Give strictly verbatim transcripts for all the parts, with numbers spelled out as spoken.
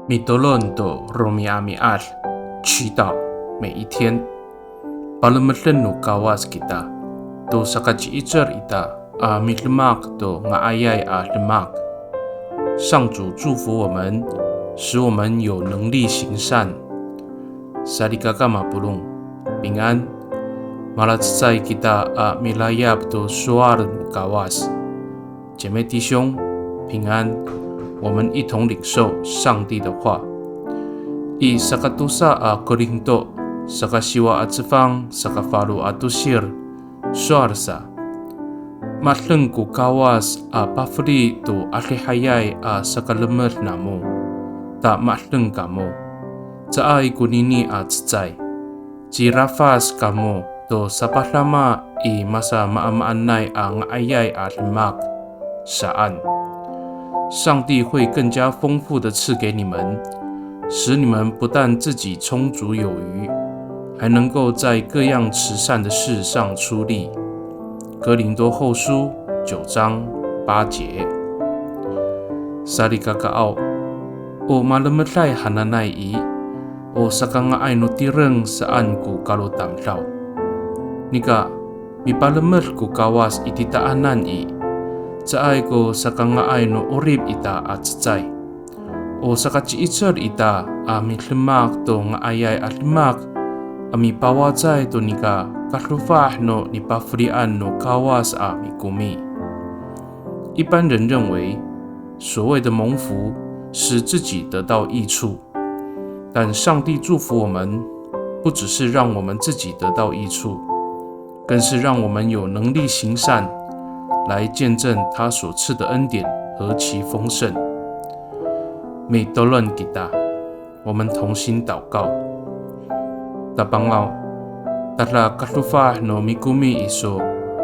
Mitolon to romi'ami'ad, 祈祷每一天。Palemeden no Kawas kita to sakaci'icel ita a midemak to nga'ayay a demak. 上主祝福我们，使我们有能力行善。Salikaka mapolong, 平安。Malacecay kita a milayap to sowal no Kawas. 姐妹弟兄，平安。我们一同领受上帝的话。I sakatosa a Korinto, sakasiwa a cefang, sakafalo a tosir, sowal sa. Madeng ko Kawas a pafeli to adihayay a sakalemed namo, ta madeng kamo. Caay konini a cecay. Cirafas kamo to sapadama i masamaamaanay a nga'ayay a demak, saan. 上帝会更加丰富地赐给你们，使你们不但自己充足有余，还能够在各样慈善的事上出力。哥林多后书九章八节。Salikakaaw, o malemeday hananay i, o sakanga'ay no tireng saan ko kalotamdaw. Nika, mipalemed ko Kawas i titaanan i, caay ko sakanga'ay no 'orip ita a cecay. O sakaci'icel ita a midemak to nga'ayay a demak, a mipawacay to nika kadofah no nipafelian no Kawas a mikomi. 一般人认为，所谓的蒙福，是自己得到益处。 但上帝祝福我们，不只是让我们自己得到益处，更是让我们有能力行善，来见证他所赐的恩典何其丰盛。Mitolon kita, 我们同心祷告。Tapangaw, tada kadofah no mikomi iso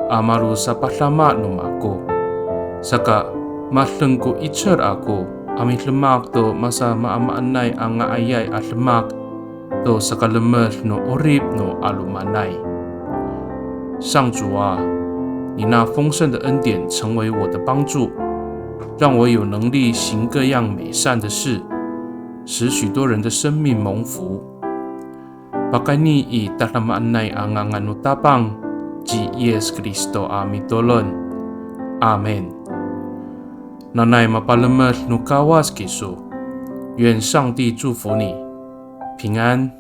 a malosapadama no mako. Saka, madeng ko 'icel ako a midemak to masamaamaanay a nga'ayay a demak to sakalemed no 'orip no 'alomanay. 上主啊，你那丰盛的恩典成为我的帮助，让我有能力行各样美善的事，使许多人的生命蒙福。 Pakayni i tadamaanay a ngangan no Tapang ci Yis Kristo a mitolon. Amin. Nanay mapalemed no Kawas kiso. 愿上帝祝福你，平安。